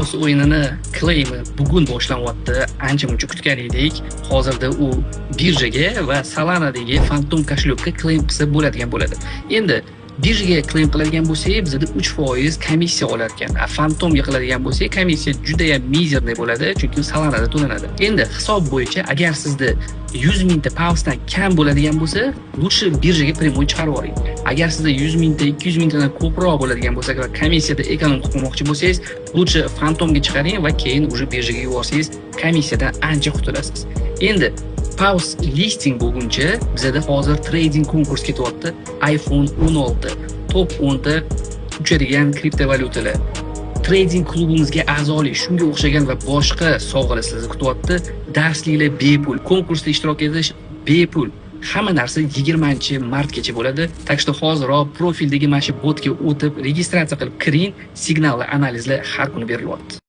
Paws o'yinini claimi bugun boshlanyapti. Ancha muncha kutgan edik. Hozirda u birjaga va Solanadagi Phantom кошелёк ka claim qilsa bo'ladigan bo'ladi. Endi birjaga claim qiladigan bo'lsak, bizada 3% komissiya olar ekan. A Phantomga qiladigan bo'lsak, komissiya juda ham мизерный bo'ladi, chunki Solanada to'lanadi. Endi hisob bo'yicha, agar sizda 100 mingta Pawsdan kam bo'ladigan bo'lsa, лучше birjaga прямой chiqarib yuboring. Agar sizda 100 mingta, 200 mingtadan ko'proq bo'ladigan bo'lsa va komissiyada эконом qilib qolmoqchi bo'lsangiz, лучше Phantomga chiqaring va keyin уже birjaga yuborsangiz, komissiyadan ancha qutulasiz. Endi Paws listing bo'lguncha bizada hozir trading konkurs ketyapti. iPhone 16, top 10 ta uchadigan kriptovalyutalar, trading klubimizga a'zolik, shunga o'xshagan va boshqa sovg'alar sizni kutyapti. Darsliklar bepul, konkursda ishtirok etish bepul. Hamma narsa 20-martgacha bo'ladi. Так что hoziroq profildagi mana shu botga o'tib, registratsiya qilib kiring, signallar, analizlar har kuni berilyapti.